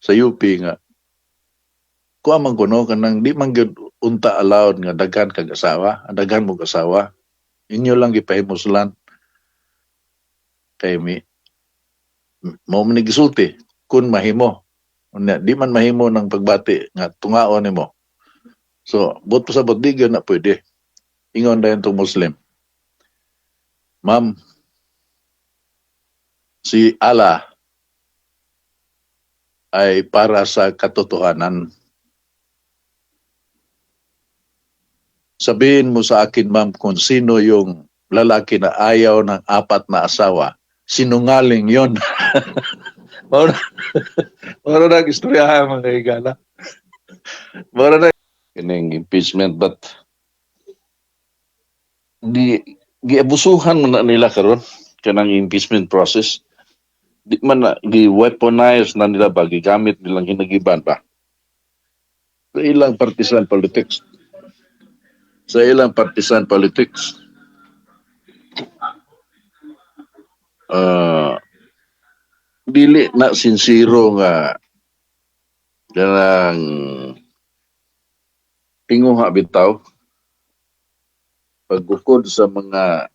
Sa UP nga kuha man kuno kanang di man gyud unta allowed nga daghan kag asawa, daghan mo asawa. Inyo lang gipahimuslan kay mi mo man ni gisulti kun mahimo. Unya di man mahimo ng pagbati nga tungaon nimo. So, buot pasabot di gyud na pwede. Ingon dayon tong Muslim. Ma'am, si Allah ay para sa katotohanan. Sabihin mo sa akin, ma'am, kung sino yung lalaki na ayaw ng apat na asawa. Sinungaling yon. Mao na istoryahan, mga higala. Mao na kining impeachment, but di giabusuhan man na nila karon kanang impeachment process. Di man na gi-weaponize na nila ba, gigamit nilang hinagiban ba sa ilang partisan politics, sa ilang partisan politics. Dili na sinsiro nga kanang tinguha bitaw paggukod sa mga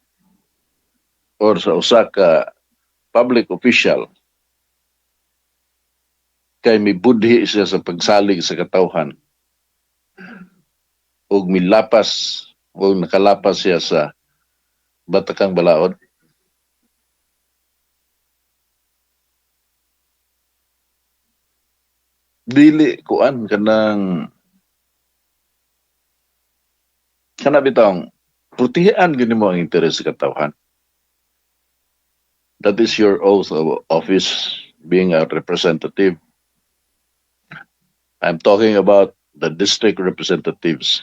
or sa usa ka public official kay mibudhi siya sa pagsalig sa katawhan ug milapas o nakalapas siya sa batakang balaod. Dili kuan kanang kana bitawng putihan gyud nimo ang interes sa katawhan. That is your oath of office, being a representative. I'm talking about the district representatives.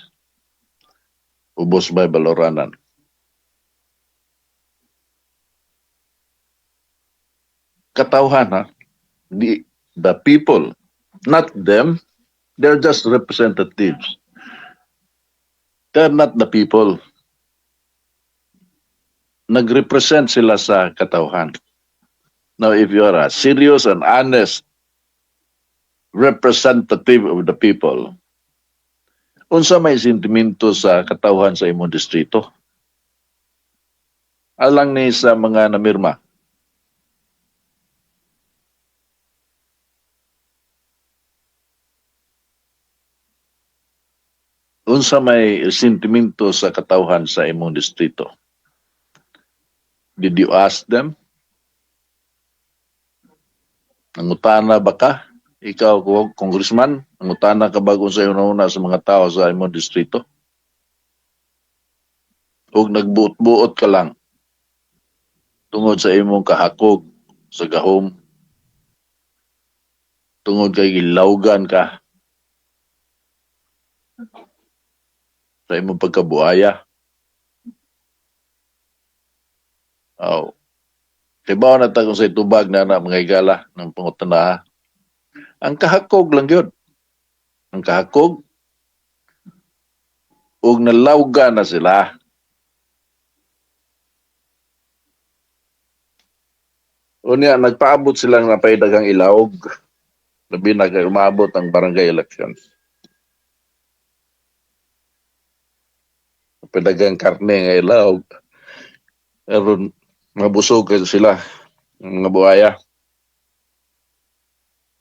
Ubos by baloranan. Katawhan ha, the people, not them. They're just representatives. They're not the people. Nag-represent sila sa katawhan. Now, if you are a serious and honest representative of the people, unsa may sentimento sa katawhan sa imong distrito? Alang ni sa mga namirma. Unsa may sentimento sa katawhan sa imong distrito? Did you ask them? Nangutana ba ka? Ikaw, congressman, nangutana ka ba kung sa una sa mga tao sa imong distrito? O nagbuot-buot ka lang tungod sa imong kahakog sa gahom, tungod kay gilawgan ka sa imong pagkabuaya? Oh. Kibaw na ta kung sa tubag na na mga higala ng pangutana. Ang kahakog lang yun. Ang kahakog. Ug nalawga na sila. Unya, nagpaabot silang napaydagang ilawog. Labi na kay umabot ang barangay elections. Napaydagang karne nga ilawog. Aron mabusog kayo sila ng mga buhaya.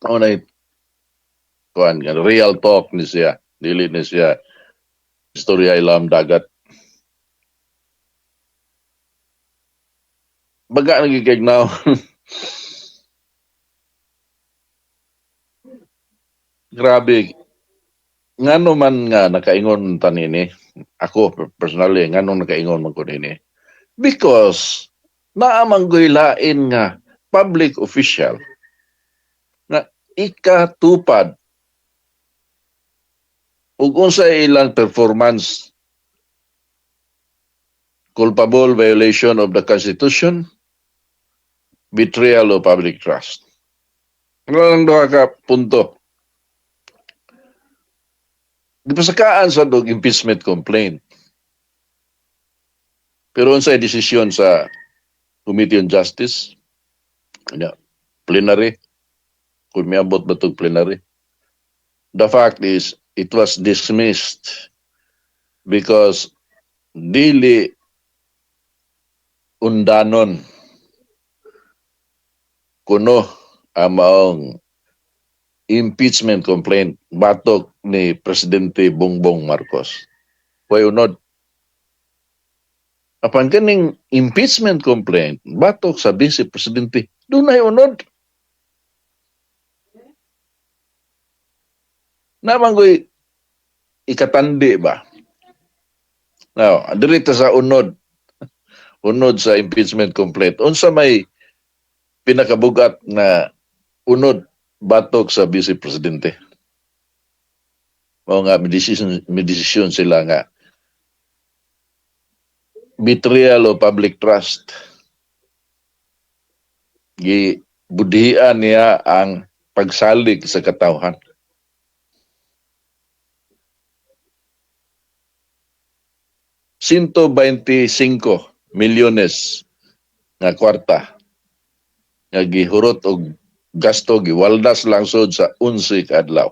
Ano na kuan nga real talk ni siya. Dili ni siya istorya ilam dagat. Baga nagigig now. Grabe. Ngano man nga nakaingon ta nini? Ako personally, ngano nakaingon man ko nini? Because naa man goy lain nga public official nga ikatupad ug unsa ilang performance? Culpable violation of the Constitution, betrayal of public trust. Ano lang duha ka punto. Gipasakaan sa og impeachment complaint. Pero unsay desisyon sa Committee on Justice? Nya, plenary. Kung miabot ba itong plenary. The fact is, it was dismissed because dili undanon kuno ang maong impeachment complaint batok ni Presidente Bongbong Marcos. Way unod. Apan kaning impeachment complaint batok sa Vice Presidente, dunay unod. Naman ko'y ikatandi ba? Now, diri ta sa unod. Unod sa impeachment complaint. Unsa may pinakabugat na unod batok sa Vice Presidente? Mao nga may desisyon sila nga betrayal of public trust. Gi budhian niya ang pagsalig sa katawhan. 125 milyones nga kwarta nga gihurot og gasto, giwaldas lang sud sa 11 ka adlaw.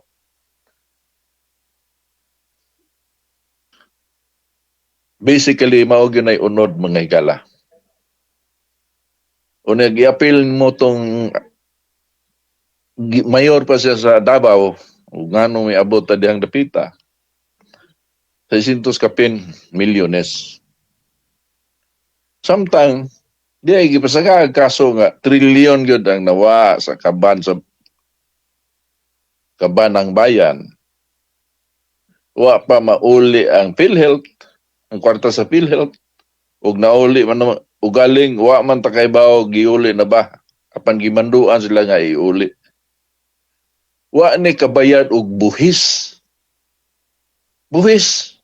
Basically, mao gyud nay unod, mga higala. Unya giapil mo tong mayor pa siya sa Davao ug nganong may abot ta dihang dapita 600 kapin milyones. Samtang di ay gipasaka ang kaso nga trilyon gyud ang nawa sa kaban ng bayan. Wa pa mauli ang PhilHealth, ang kwarta sa PhilHealth, ug nauli man ugaling wa man ta kaybaw giuli na ba, apan gimanduan sila nga iuli. Wa ni kabayad og buhis. Buhis.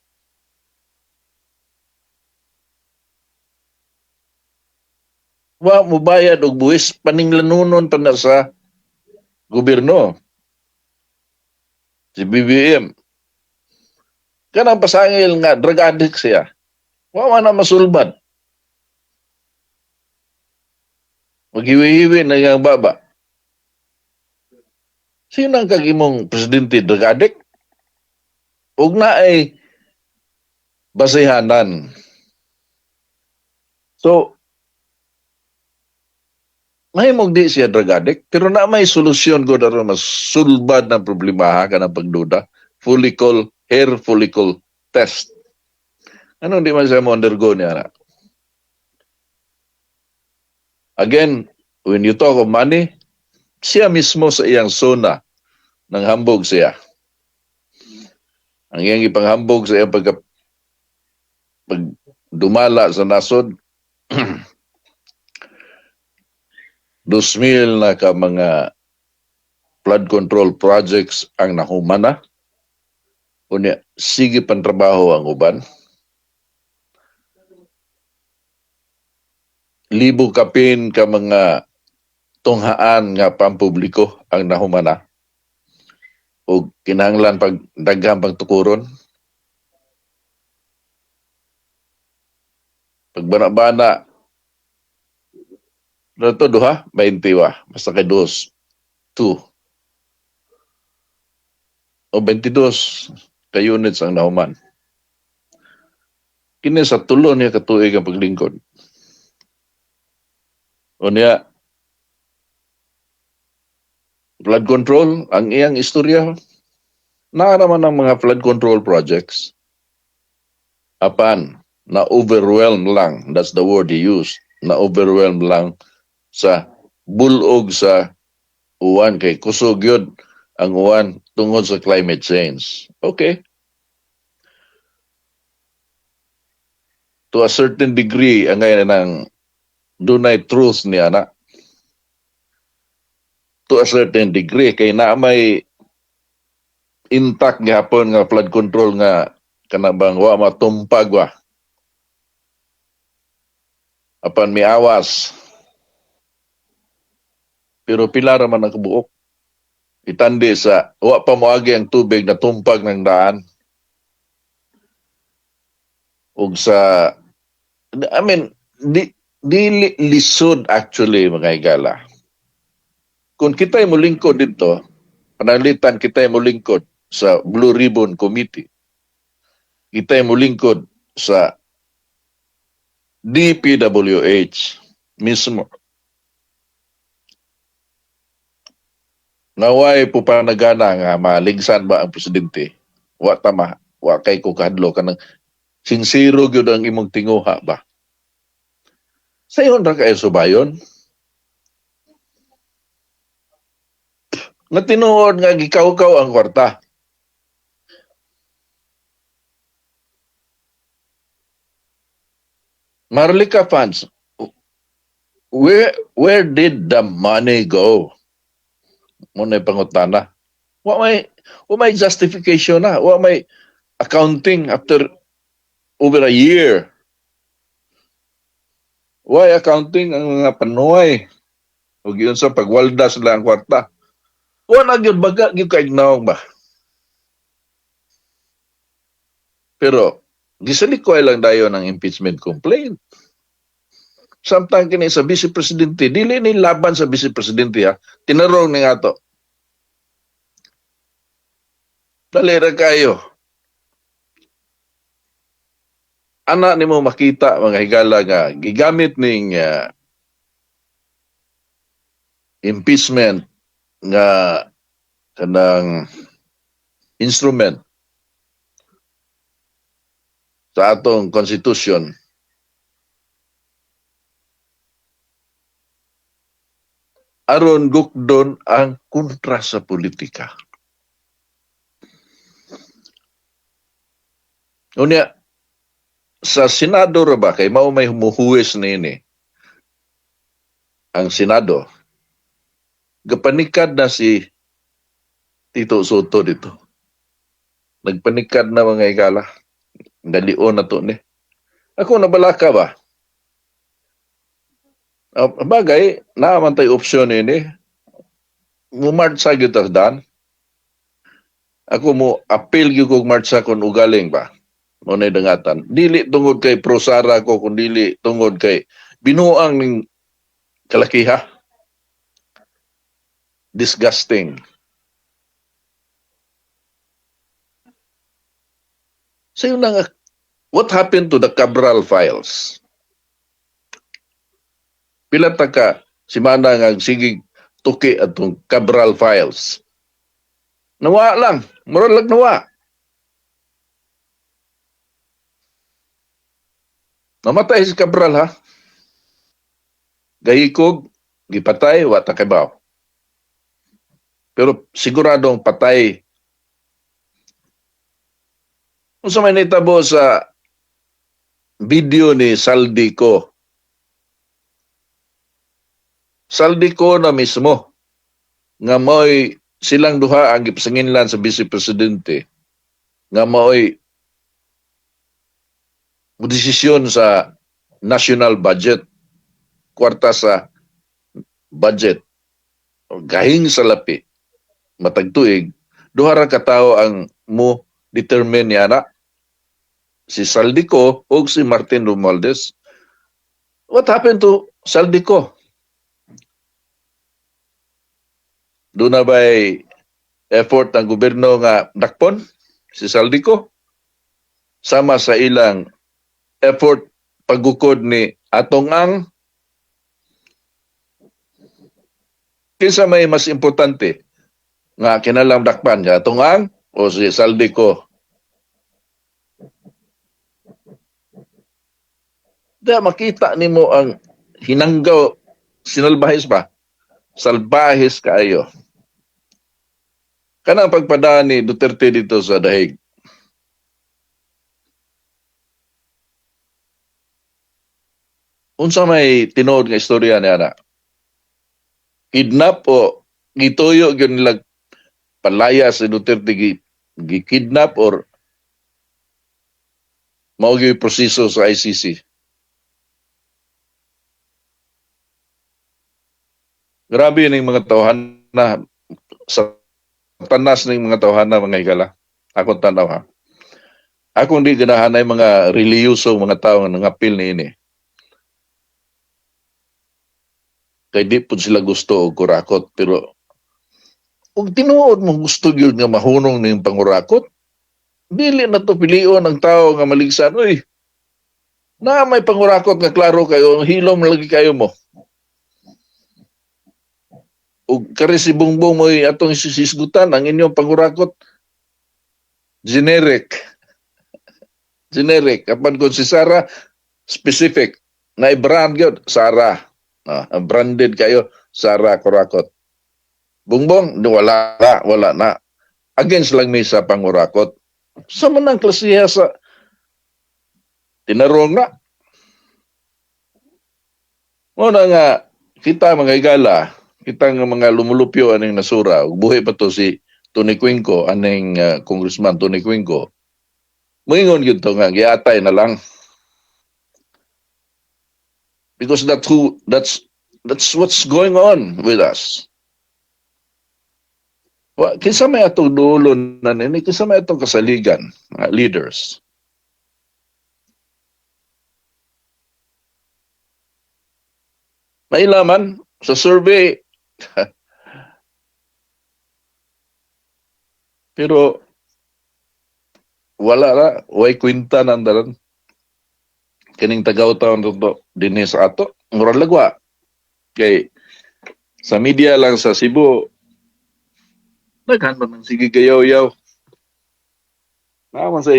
Wa mo bayad og buhis, paninglanunon pa na sa gobyerno. Si BBM. Kanang pasangil nga drug addict siya. Wa man na masulbad. Maghiwi-hiwi na iyang baba. Sino ang kag imong presidente, drug addict? Ug na ay basihanan. So, mahimong di siya drug addict, pero na may solusyon ko aron masulbad ng problema ka ng pagduda. Follicle, hair follicle test. Anong di man siya mo undergo niya na? Again, when you talk of money, siya mismo sa iyang SONA nang hambog siya. Ang iyang ipanghambog sa iyang pag dumala sa nasod, 2,000 na ka mga flood control projects ang nahuman na. Unya, sige pantrabaho ang uban. Libo kapin ka mga tunghaan nga pampubliko ang nahuman na. O kinahanglan pag daghang pagtukuron. Pagbana-bana, ano to, duha? 20 wa. Basta kay dos. 2. O 22 ka units ang nahuman. Kini sa tulo niya katuig ang paglingkod. Unya, flood control, ang iyang istorya, naa naman ang mga flood control projects. Apan, na-overwhelm lang, that's the word he used, na-overwhelm lang sa bulog sa uwan kay kusog yun ang uwan tungod sa climate change. Okay. To a certain degree, ang ngayon ng dunay truth niya na. To a certain degree, kay na may intact gihapon nga flood control nga kanabang wa matumpag wa. Apan miawas. Pero pila ra man ang kabuok. Itandi sa wa pa moagi ang tubig na tumpag ng daan. Ug sa, I mean, di dili lisod actually, mga higala. Kung kita'y mulingkod dito, pananglitan kita'y mulingkod sa Blue Ribbon Committee, kita'y mulingkod sa DPWH mismo. Naway po panagana nga maligsan ba ang presidente? Wa tama, wa kay ko kahadlo kanang sinsero gyud ang imong tinguha ba? Sayon ra kayo subayon. Nga tinuod nga gikawkaw ang kwarta. Maharlika funds, where did the money go? Muna pangutana. Wa may justification na. Wa may accounting after over a year. Why accounting ang mga panuay? O giyon sa pagwaldas sila ang kwarta. Wa na gyud baga gyud kaignaw ba? Pero gisalikoy lang dayon ang impeachment complaint. Samtang kini sa vice presidente, dili ni laban sa vice presidente ha. Tinarong ni ato. Dali ra kayo. Ana nimo makita, mga higala, nga gigamit ning impeachment nga kanang instrument sa atong constitution aron gukdon ang kontra sa politika. Unya sa Senado ra ba, kay mao may muhuwes niini ang Senado, gapanikad na si Tito Sotto dito. Nagpanikad na, mga higala. Dalion na to ni. Ako nabalaka ba? Bagay, naaman tay opsyon ini. Mumartsa gyud tas dan. Ako mo appeal gyud kog martsa kon ugaling ba. Mo na dangatan. Dili tungod kay pro Sara ko, kun dili tungod kay binuang ning kalakiha. Disgusting. Sayo na nga, what happened to the Cabral files? Pila ta ka simana nga sige tuki atong Cabral files? Nawa lang, murag lang nawa. Namatay si Cabral ha. Gahikog, gipatay, wa ta kabaw. Pero siguradong patay. Unsa may nitabo sa video ni Zaldy Co? Zaldy Co na mismo nga mao'y silang duha ang gipasanginlan sa vice presidente nga mao'y desisyon sa national budget, kwarta sa budget gahing sa lapi matag tuig, duha ra ka tawo ang mo determine niya na, si Zaldy Co o si Martin Romualdez. What happened to Zaldy Co? Doon na ba'y effort ng gobyerno nga dakpon si Zaldy Co? Sama sa ilang effort paggukod ni Atong Ang, kinsa may mas importante nga kinalang dakpan, nga Atong Ang o si Zaldy Co? Da makita nimo ang hinanggaw, sinalbahis ba? Salbahis kaayo. Kanang pagpadaan ni Duterte dito sa Dahig. Unsa may tinuod nga istorya niya na? Kidnap o gituyo gyud nila palaya si Duterte, gi-kidnap or mao gyud proseso sa ICC? Grabe ning mga tawhan na sa tanas ning mga tawhan na, mga higala. Akong tanaw ha. Akong di ganahan ay mga relihiyoso mga tao nga nangapil niini. Kay di pud sila gusto og kurakot, pero ug tinuod mo gusto gyud nga mahunong ning pangurakot, dili na to pilion ang tao nga maligsan. Uy, na may pangurakot nga klaro kayo, hilom lagi kayo mo. Ug kari si Bongbong mo'y atong sisgutan ang inyong pangurakot, generic. Generic. Apan kung si Sara, specific. Na i-brand gyud, Sara. Ah, branded kayo, Sara Kurakot. Bongbong, wala na, wala na. Against lang mi sa pangurakot. Sa man ang klasiha sa tinarong na. Muna nga, kita mga higala, kita nga mga lumulupyo aning nasura, ug buhi pa to si Tony Cuenco, aning Congressman Tony Cuenco. Moingon gyud to nga giatay na lang. Because that who that's what's going on with us. Wa kinsa may atong dulo na nini, kinsa may atong kasaligan, mga leaders? Mailaman sa survey, pero wala ra, way kwenta nang dalan. Kining tagaw taon to dinhi sa ato, murag lagwa. Kay sa media lang sa Cebu, daghan man ang sige gayaw-yaw. Naa man sa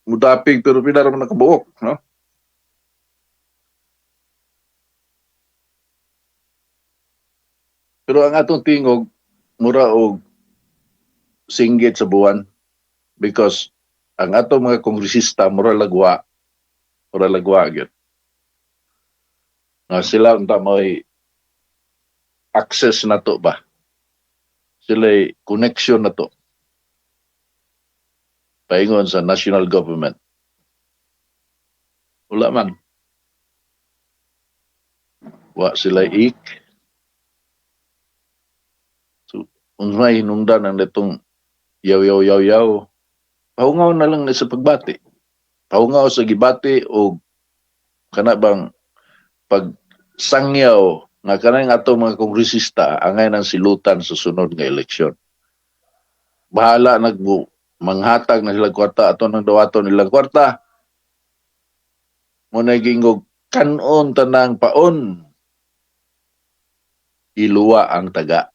mudapig pero pila ra man nakabuok, no? Pero ang atong tingog mura og singgit sa buwan because ang atong mga kongresista mura lagwa gyud. Nga sila unta mo'y access na to ba? Sila'y connection na to. Paingon sa national government. Wala man. Wa sila ik. So, unsay hinungdan ang ditong yaw yaw yaw yaw. Pahungaw na lang ni sa pagbati. Pahungaw sa gibati o kana bang pagsangyaw nga kanang ato mga kongresista angay nang silutan sa sunod nga eleksyon. Bahala nagbu manghatag na sila kwarta, ato nang dawaton nilang kwarta. Mo gingog kanon tanang paon, iluwa ang taga.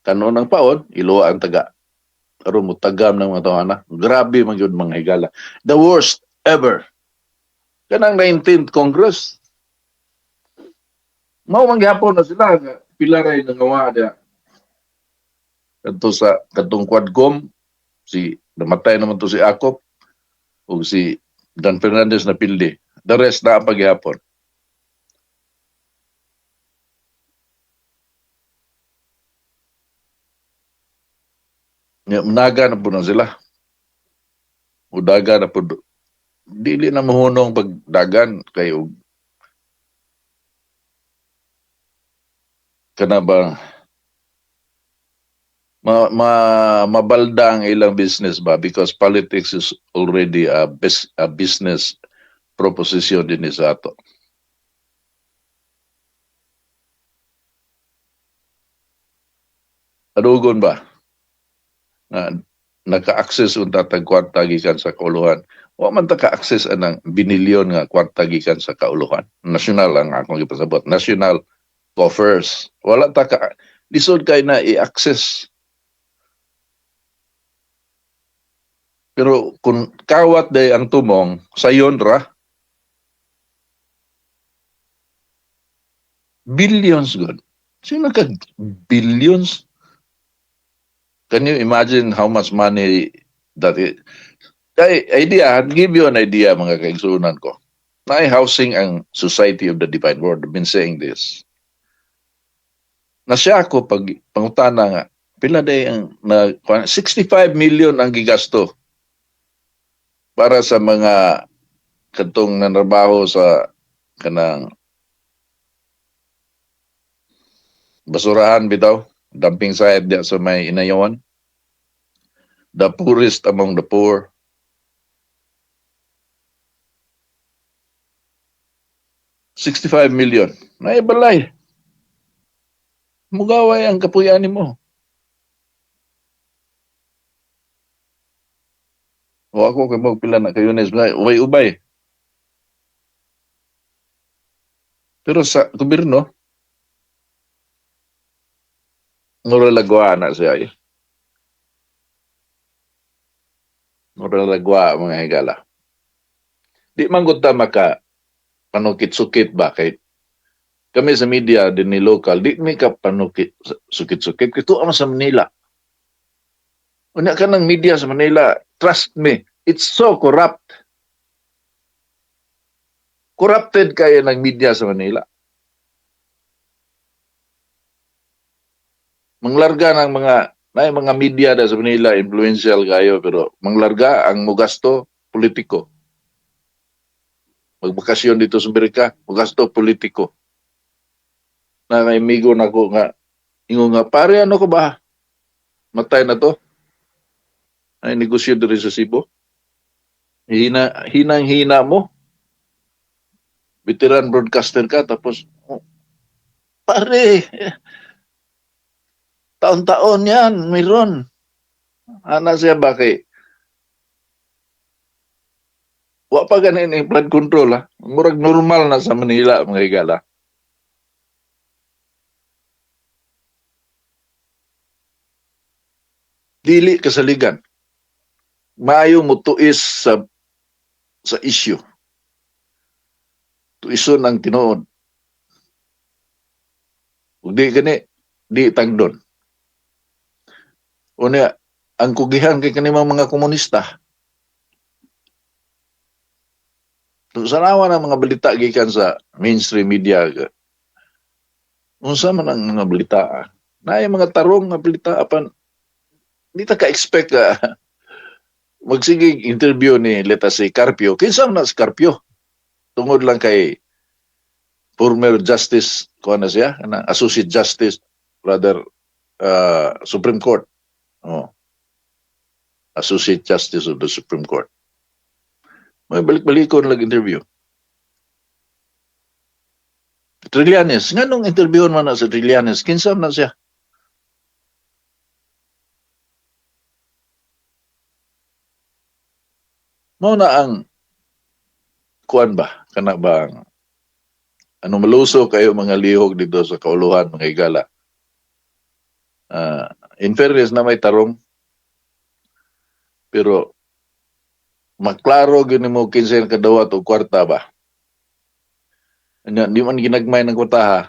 Kanon ang paon, iluwa ang taga. Aron mo tagam ng mga tawana. Grabe man gyud, mga higala. The worst ever. Kanang 19th Congress. Mao man gihapon na sila nga pila ray nangawa dia. Kadto sa kadtong Quadcom, si namatay naman to si Acop ug si Dan Fernandez na pildi. The rest na paghihapon. Nya managa na po na sila. Udaga na po. Dili na mohunong pagdagan kay og kana ba ma, ma mabalda ang ilang business ba, because politics is already a business proposition din sa ato. Adugon ba? Nga naka-access unta tag kwarta gikan sa kauluhan. Wa man ta ka-access anang binilyon nga kwarta gikan sa kauluhan. National ang akong gipasabot. National coffers. Wala ta ka, lisod kay na i-access. Pero kung kawat day ang tumong, sayon ra. Billions good. Sino ka billions? Can you imagine how much money that is? Kay idea, I'll give you an idea, mga kaigsuonan ko. Naay housing ang Society of the Divine Word. I've been saying this. Nasya ako pag pangutana nga, pila day ang na, 65 million ang gigasto para sa mga katong nanrabaho sa kanang basurahan bitaw, dumping site diya sa may Inayawan. The poorest among the poor. 65 million. Naay balay. Mugaway ang kapuyan nimo. O ako kay mo pila na kayo ubay ubay. Pero sa gobyerno, mura lagwa na siya eh. Mura lagwa, mga higala. Di man gud ta maka panukit-sukit ba kay kami sa media din ni local di mi ka panukit sukit-sukit kay tuwa man sa Manila. Unya ka ng media sa Manila, trust me, it's so corrupt. Corrupted kayo ng media sa Manila. Manglarga ng mga na mga media da sa Manila, influential kayo, pero manglarga ang mugasto politiko. Magbakasyon dito sa Amerika, mugasto politiko. Na kaimigo nako nga ingon nga, "Pare, ano ko ba? Matay na to." Ay negosyo diri sa Cebu. Hina, hinang hina mo. Veteran broadcaster ka tapos, oh, pare, taon-taon yan, meron. Ana siya ba kay wa pa ganin yung flood control ha. Murag normal na sa Manila, mga higala. Dili kasaligan. Maayo mo tuis sa issue. Tuison ang tinuod. Ug di gani, di tagdon. Unya, ang kugihan kay kanimang mga komunista. Sanawa ng mga balita gikan sa mainstream media. Unsa man ang mga balita? Ah? Naay mga tarong nga balita apan di ta ka-expect ka magsige interview ni, let us say, Carpio. Kinsa man na si Carpio? Tungod lang kay former justice kuan na siya, kana associate justice rather, Supreme Court. Oh. Associate Justice of the Supreme Court. May balik-balikon lang interview. Trillanes, nganong interviewon man na sa Trillanes, kinsa man na siya? Mao na ang kuan ba, kana ba ang ano, maluso kayo mga lihok dito sa kauluhan, mga higala. In fairness na may tarong, pero maklaro gyud nimo kinsay nakadawat og kwarta ba. Anya di man ginagmay ng kwarta ha.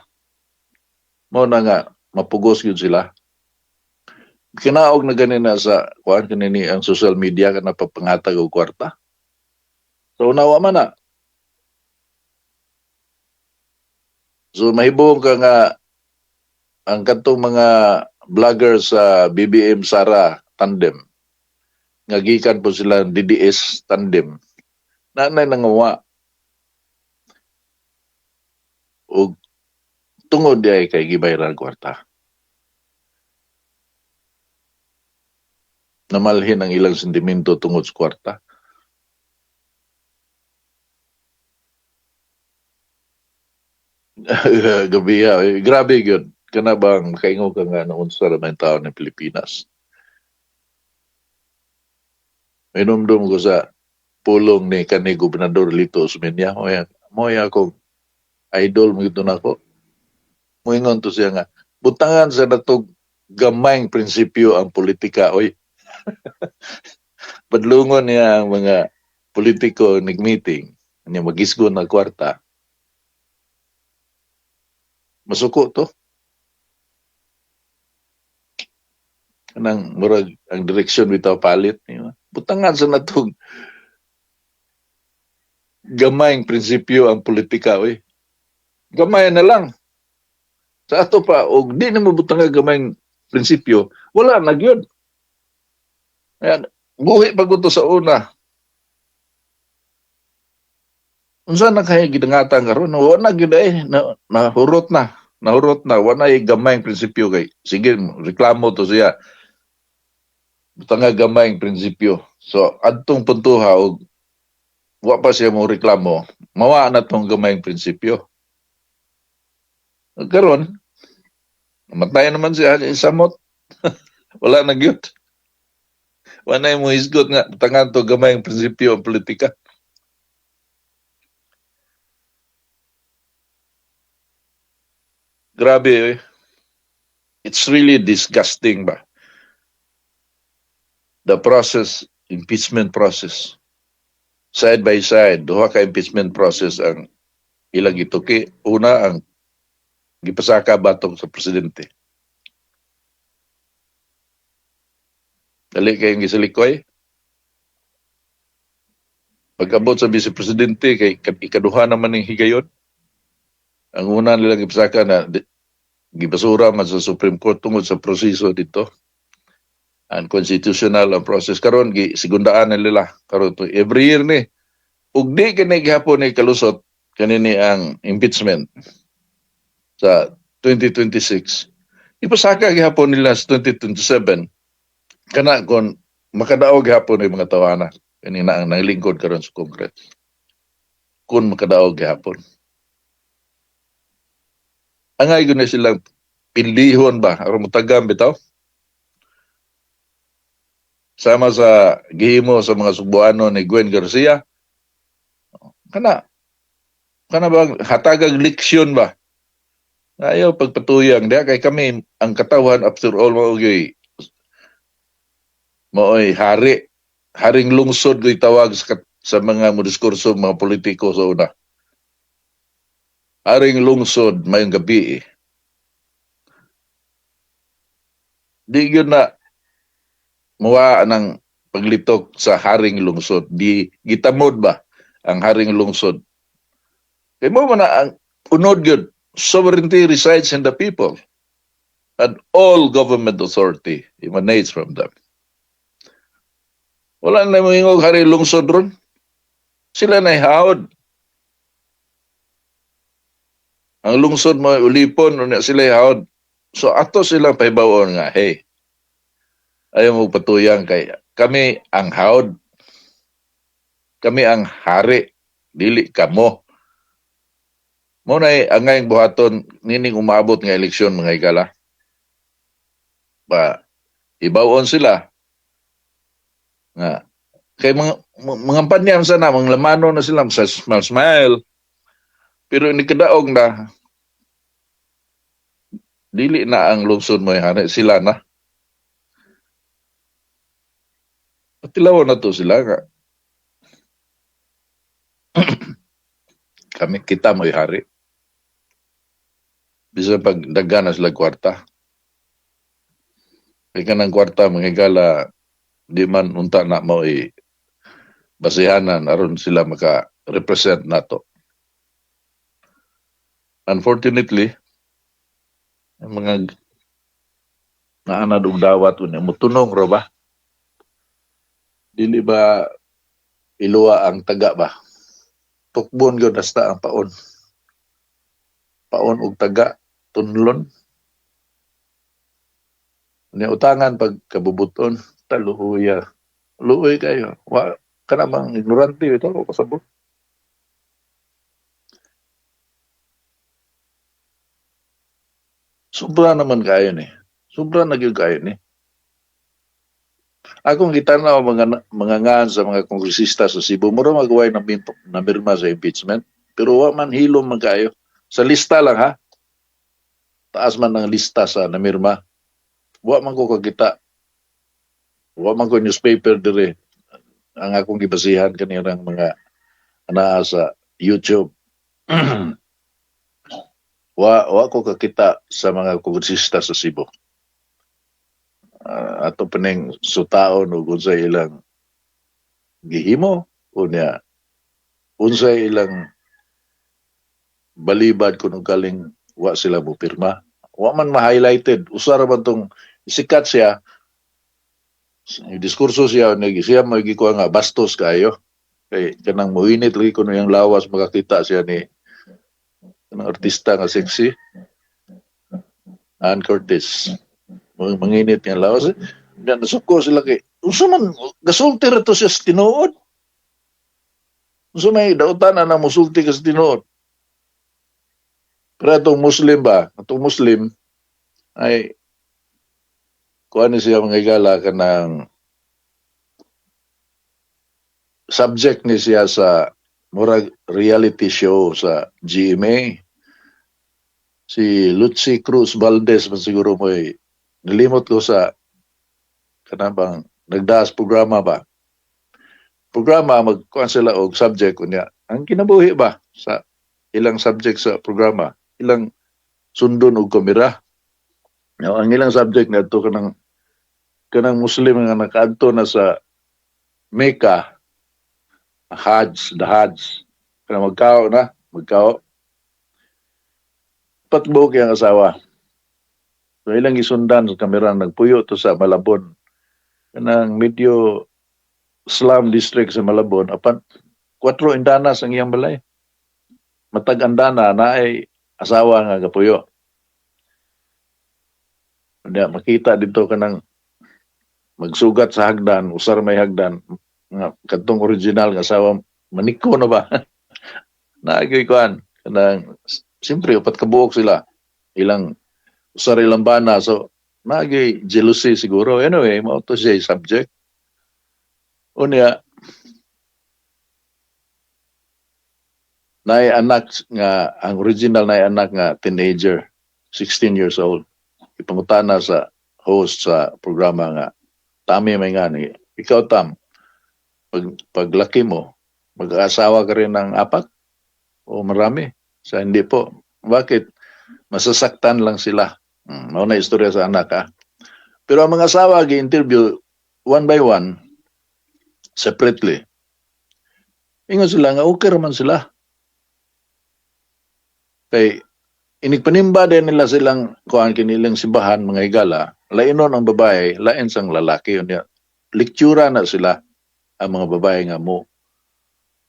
Mao na nga mapugos gyud sila. Kinaog na gani na sa kuan kanini ang social media kana papangatag og kwarta. So unawa man na. So mahibong ka nga ang katong mga vlogger sa BBM Sara tandem nga gikan po sila DDS tandem na nangawa og tungod diay kay gibayran kwarta. Namalhin ang ilang sentimento tungod sa kwarta. Gabi eh. Grabe gyud. Kana bang makaingon ka nga naunsa ra man tao ng Pilipinas. Minumdum ko sa pulong ni kani Gobernador Lito Osmeña. Moya, moya akong idol mo ito nako. Moingon to siya nga, butangan sa natog gamayng prinsipyo ang politika. Oy, padlungon niya ang mga politiko nag-meeting. Niya magisgo na kwarta. Masuko to. Kanang murag ang direksyon bitaw palit niya. Butangan sa natog gamayng prinsipyo ang politika, oy. Gamay na lang. Sa ato pa og di nimo butangan gamayng prinsipyo, wala na gyud. Ayan, buhi pa to sa una. Unsa na kay gidangatan karon? Wala na gyud eh, na, nahurot na. Nahurot na, wala na gamayng prinsipyo kay sige reklamo to siya. Butanga gamayng prinsipyo. So adtong puntuha og wa pa siya mo reklamo, mawa na tong gamayng prinsipyo. Karon, namatay naman siya samot. Wala na gyud. Wala na mo hisgot nga tangan to gamay ang prinsipyo ang politika. Grabe eh. It's really disgusting ba? The process, impeachment process. Side by side, duha ka impeachment process ang ilang gituki. Una, ang gipasaka batok sa presidente. Dali kayong gisilikoy. Pag-abot sa vice-presidente, kay ikaduha naman ng higayon. Ang una nilang gipasaka na gibasura man sa Supreme Court tungod sa proseso dito. Unconstitutional ang process karon, gi segundaan na nila karon to every year ni. Ug di kini gihapon ni kalusot kanini ang impeachment sa 2026, ipasaka gihapon nila sa 2027 kana kon makadaog gihapon ni mga tawana kani na ang nanglingkod karon sa Congress, kun makadaog gihapon. Angay gyud na silang pildihon ba aron motagam bitaw, sama sa gihimo sa mga Sugbuanon ni Gwen Garcia. Kana kana ba, hatagag leksyon ba? Ayaw pagpatuyang diha kay kami ang katawhan, after all, mao gyud maoy hari, haring lungsod gyud tawag sa mga modiskurso mga politiko sa una. Haring lungsod, mayong gabi eh. Di gyud na muwa ng paglitok sa haring lungsod. Di gitamod ba ang haring lungsod? Kay mo man na ang unod gyud, sovereignty resides in the people and all government authority emanates from them. Wala na mo ingog haring lungsod ron. Sila na haod. Ang lungsod mo ulipon, unya sila haod. So ato silang pahibawon nga, "Hey, ayaw mo patuyang kay kami ang haod. Kami ang hari, dili kamo." Mo na angayng buhaton nining umabot nga eleksyon, mga higala. Ba ibawon sila nga kay mga panyam sana mga lamano na sila sa smile smile, pero ini kadaog na dili na ang lungsod mo hari, sila na. Patilawan na to sila nga kami, kita mo'y hari. Bisan pag daghan na sila kwarta. Kay kanang kwarta, mga higala, di man unta na mo'y basihanan aron sila maka-represent nato. Unfortunately, ang mga naanad og dawat unya motunong ra ba? Dili ba iluwa ang taga ba? Tukbon gyud hasta ang paon. Paon og taga, tunlon. Unya utangan pag kabubuton, taluhuya. Luoy kayo. Wa kana bang ignorante ito ko pasabot. Sobra naman kayo ni. Sobra na gyud kayo ni. Akong gitanaw mga ngaan sa mga kongresista sa Cebu, mura magway na namirma sa impeachment, pero wa man hilom man kayo. Sa lista lang ha. Taas man ang lista sa namirma. Wa man ko kakita. Wa man ko newspaper dire. Ang akong gibasihan kanirang mga anaa sa YouTube. Wa ko kakita sa mga kongresista sa Cebu. Ato pining sutaon ug unsay ilang gihimo unya unsay ilang balibad kung kaling wa sila mopirma. Wa man ma-highlighted. Usa ra man tong sikat siya, diskurso siya, nag siya mo gikuha nga bastos kayo kay kanang moinit lagi kuno yang lawas makakita siya ni kanang artista nga sexy, Ann Curtis. Manginit nga lawas. Yan, nasuko sila kay unsa man gasulti ra to siya sa tinuod. Unsa may dautan na musulti ka sa tinuod? Pero atong Muslim ba, atong Muslim ay kuan ni siya, mga higala, kanang subject ni siya sa murag reality show sa GMA. Si Lucy Cruz Valdez man siguro mo, nilimot ko sa kanang nagdaas programa ba. Programa magkuan sila og subject, unya ang kinabuhi ba sa ilang subject sa programa, ilang sundon og kamera. Now, ang ilang subject na ito kanang Muslim nga nakaadto na sa Mecca, Hajj, the Hajj. Kanang magkao na, magkao. Patbuok ang asawa. So ilang gisundan sa kamera, nagpuyo to sa Malabon. Kanang medyo slum district sa Malabon, apan kwatro andanas ang iyang balay. Matag andana naay asawa nga gapuyo. Unya makita dito kanang magsugat sa hagdan, usar may hagdan nga kadtong original nga asawa maniko na ba. Naagay kuan kanang siyempre upat ka buok sila. Ilang usar ilang bana, so naagay jealousy siguro. Anyway, mao to siya subject. Unya naay anak nga ang original, naay anak nga teenager, 16 years old. Ipangutana sa host sa programa nga Tami may nga ni, ikaw Tam, paglaki mo, mag-aasawa ka rin ng apat o marami? Sa hindi po. Bakit? Masasaktan lang sila. Mao na istorya sa anak ha. Pero ang mga asawa gi-interview one by one separately. Ingon sila nga okay raman sila. Kay inigpanimba din nila silang kuan kinilang simbahan, mga higala, lainon ang babae, lain sang lalaki unya. Lektura na sila ang mga babae nga mo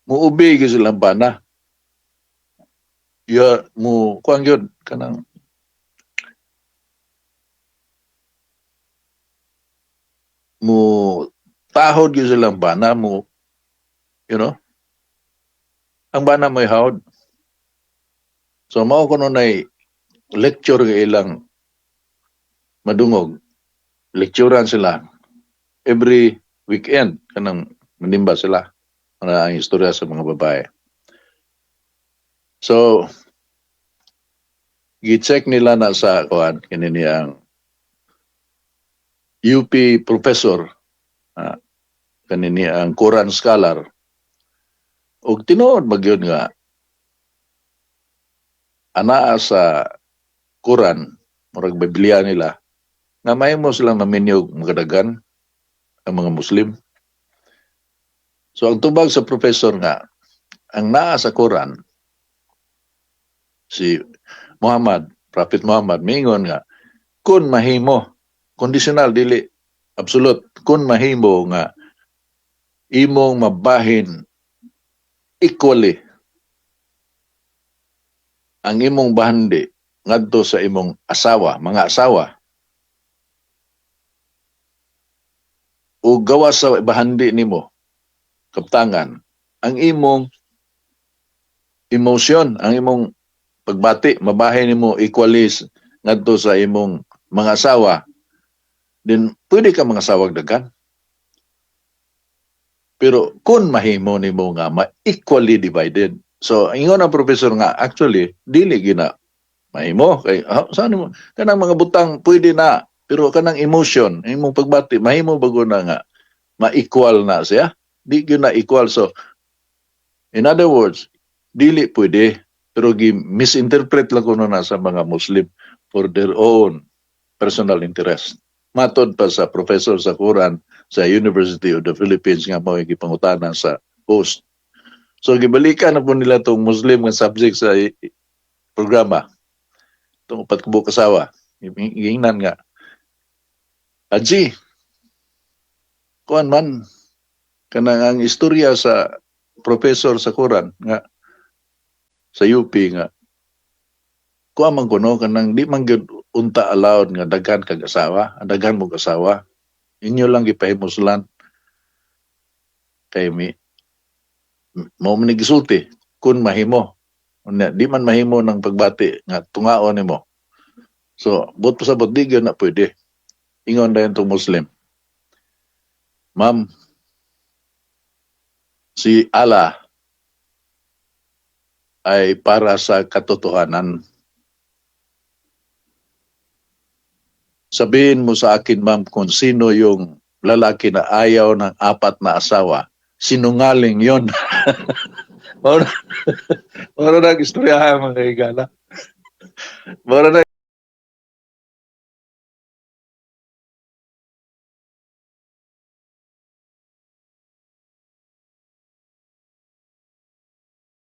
muubi gyud silang bana. Ya mo kuan gyud kanang mo tahod gyud silang bana mo, ang bana mo'y hawd. So mao kuno nay lecture nga ilang madungog. Lecturean sila every weekend kanang manimba sila para ang istorya sa mga babae. So gi-check nila na sa kuan kini niyang UP professor, kani ang Quran scholar, ug tinuod magyud nga anaa sa Quran, murag Biblia nila, nga mahimo silang maminyog magadagan ang mga Muslim. So ang tubag sa professor nga ang naa sa Quran, si Muhammad, Prophet Muhammad miingon nga kun mahimo, conditional, dili absolute, kun mahimo nga imong mabahin equally ang imong bahandi ngadto sa imong asawa, mga asawa, o gawas sa bahandi nimo kaptangan, ang imong emotion, ang imong pagbati, mabahin nimo equally ngadto sa imong mga asawa, then pwede ka mga asawag daghan. Pero kung mahimo nimo nga ma-equally divided. So, ingon ang professor nga, actually, dili gina mahimo. Kay, saan mo? Kanang mga butang, pwede na. Pero kanang emotion, imong pagbati, mahimo bago na nga ma-equal na siya? Di gyud na equal. So, in other words, dili pwede. Pero gi-misinterpret lang kuno na sa mga Muslim for their own personal interest. Matod pa sa professor sa Quran sa University of the Philippines nga mao gipangutana sa host. So gibalikan na po nila tong Muslim nga subject sa programa. Itong upat ka buok asawa. Giingnan nga, "Aji, kuan man, kanang ang istorya sa professor sa Quran nga sa UP nga kuan man kuno kanang di man gyud unta allowed nga daghan kag asawa, ang daghan mong asawa. Inyo lang gipahimuslan kay mi mao man ni gisulti kun mahimo." Unya, di man mahimo ng pagbati nga tungaon nimo. So, buot pasabot, di gyud na pwede. Ingon dayon tong Muslim, "Ma'am, si Allah ay para sa katotohanan. Sabihin mo sa akin, ma'am, kung sino yung lalaki na ayaw ng apat na asawa. Sinungaling yon." Mao na istoryahan, mga higala. Mao na.